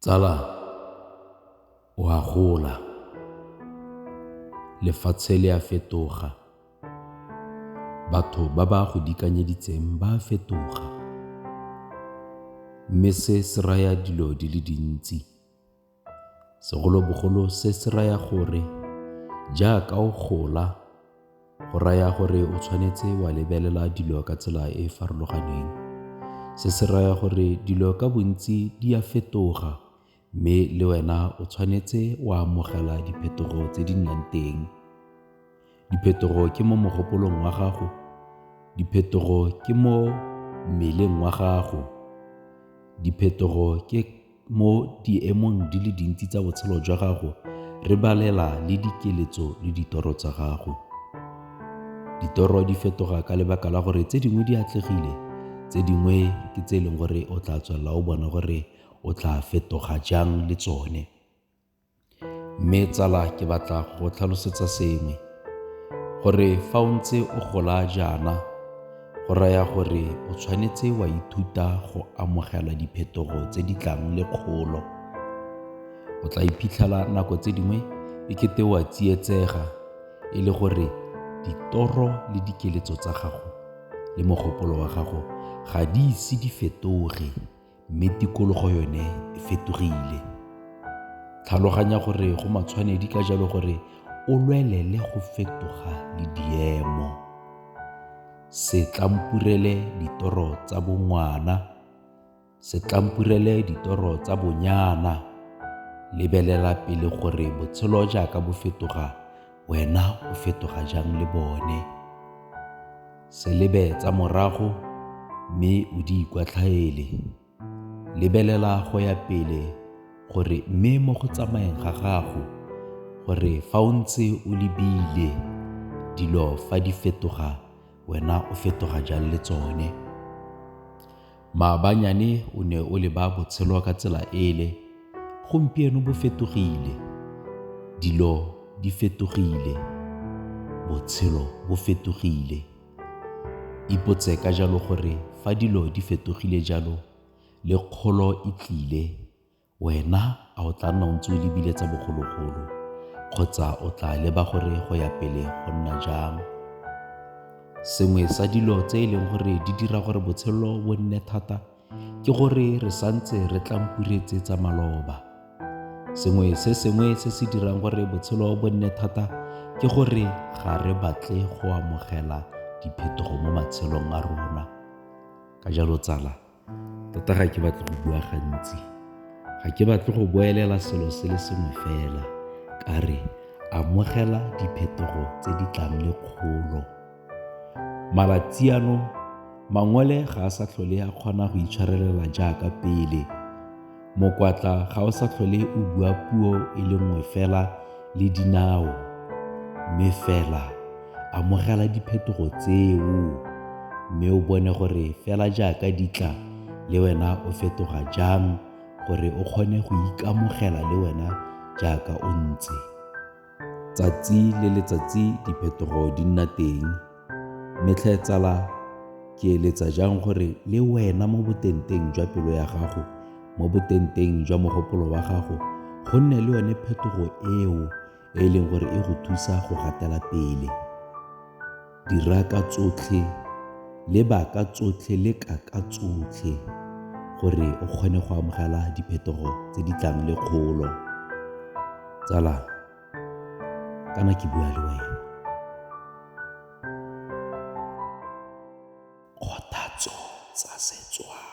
Tsala, o a gola. Lefatshe le a fetoga. Batho ba ba go dikanyeditseng ba a fetoga. Mme se se raya dilo di le dintsi. Segolobogolo se se raya gore jaaka o gola go raya gore o tshwanetse wa lebelela dilo ka tsela e e farologaneng. Se se raya gore dilo ka bontsi di a fetoga mme le wena o tshwanetse wa amogela diphetogo tse di nnang teng. Diphetogo ke mo mogopolong wa gago, diphetogo ke mo mmeleng wa gago, diphetogo ke mo diemong di le dintsi tsa botshelo jwa gago, re balela le dikeletso le ditoro tsa gago. Ditoro di fetoga ka lebaka la gore tse dingwe di atlegile, tse dingwe ke tse e leng gore o tla tswelela o bona gore o tla fetoga jang le tsone. Mme tsala ke batla go tlhalosetsa sengwe, gore fa o ntse o gola jaana go raya gore o tshwanetse wa ithuta go amogela diphetogo tse di tlang le kgolo. O tla iphitlhela nako tse dingwe e kete o a tsietsega e le gore ditoro le dikeletso tsa gago le mogopolo wa gago ga di ise di fetoge mme tikologo yone e fetogile. Tlhaloganya gore go matshwanedi ka jalo gore o lwelele go fetoga le diemo. Se tlampurele ditoro tsa bongwana, se tlampurele ditoro tsa bonyana. Lebelela pele gore botshelo jaaka bo fetoga, wena o fetoga jang le bone. Se lebe tsa morago mme o di ikwatlhaele. Lebelela go ya pele gore mme mo go tsamayeng ga gago gore fa o ntse o lebile dilo fa di fetoga wena o fetoga jang le tsone. Maabanyane o ne o leba botshelo ka tsela ele, gompieno bo fetogile, dilo di fetogile, botshelo bo fetogile. Ipotse ka jalo gore fa dilo di fetogile jalo le kgolo e tlile, wena a o tla nna o ntse o lebile tsa bogologolo kgotsa o tla leba gore go ya pele go nna jang. Sengwe sa dilo tse e leng gore di dira gore botshelo bo nne thata ke gore re santse re tlampuretse tsa maloba. Sengwe se sengwe se se dirang gore botshelo bo nne thata ke gore ga re batle go amogela diphetogo mo matshelong a rona. Ka jalo tsala, tota ga ke batle go bua gantsi, ga ke batle go boelela selo se le sengwe fela, ka re amogela diphetogo tse di tlang le kgolo. Malatsi ano mangole ga a sa tlhole a kgona go itshwarelela jaaka pele. Mokwatla ga o sa tlhole o bua puo e le nngwe fela le dinao, mme fela amogela diphetogo tseo mme o bone gore fela jaaka di tla le wena o fetoga jang gore o kgone go ikamogela le wena jaaka o ntse. Tsatsi le letsatsi diphetogo di nna teng, mme tlhe tsala ke eletsa jang gore le wena mo botengteng jwa pelo ya gago, mo botengteng jwa mogopolo wa gago, go nne le yone phetogo eo e leng gore e go thusa go gatela pele. Dira ka tsotlhe, leba ka tsotlhe, leka ka tsotlhe gore o kgone go amogela diphetogo tse di tlang le kgolo. Tsala, kana ke bua le wena. Kgothatso tsa Setswana.